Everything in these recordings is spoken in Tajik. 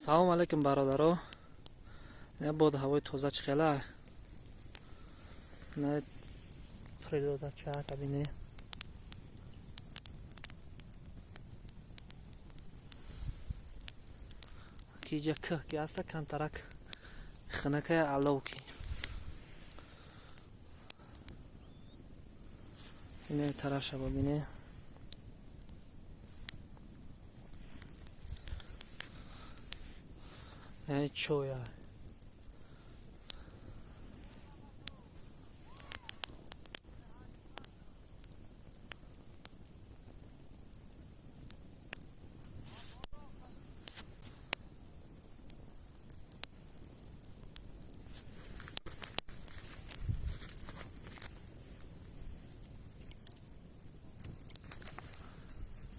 Салом алейкум, бародаро. Ина боду ҳавои тоза чӣ хела. На природа чака бине. Ки иҷа кӯҳ ки аста, камтарак хунакая, алов ки. Ина тарафша бибине. Чоя.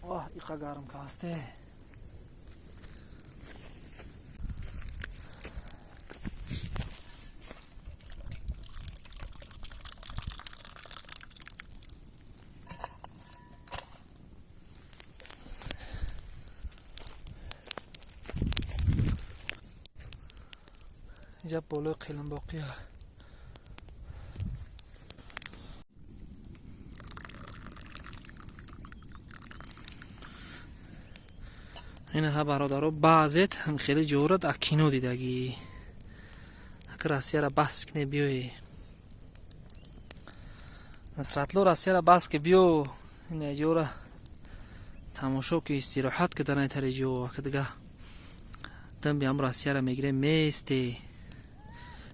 Оҳ, иқа гарм касте. Иҷа болои қилинбоқия. Ина бародаро, баъзет ҳам хеле ҷорат а кино дидагӣ. Ака, Россияра бас кне, биёе. Насратло, Россияра бас ки, биё ина ҷора тамошо ки, истироҳат ки дар тари ҷо. Ака, дига дам биам Россияра мегире месте.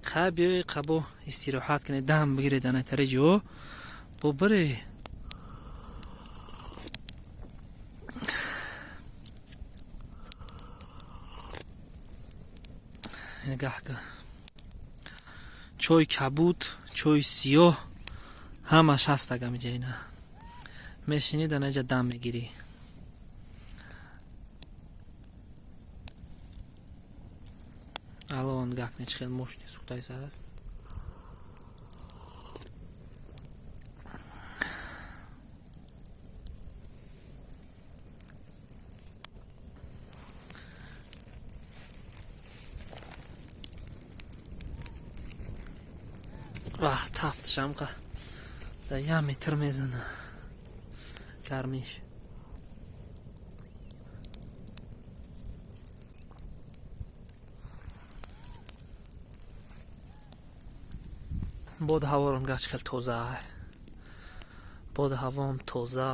Хай, биёи қабо истироҳат кне, дам бигире дар тари ҷо. Бо бире. Нигаҳ ка. Чой кабуд, чой сиёҳ ҳамаш ҳаст агамиҷа ина. Мешинӣ дар наҷа, дам мегирӣ. Алон гап не, чӣ хел мошини сӯхтаиса аст. Ваҳ, тафтишамқа дар як метр мезана гармиш. Боду ҳаворон гач хел тоза. Боду ҳавом тоза.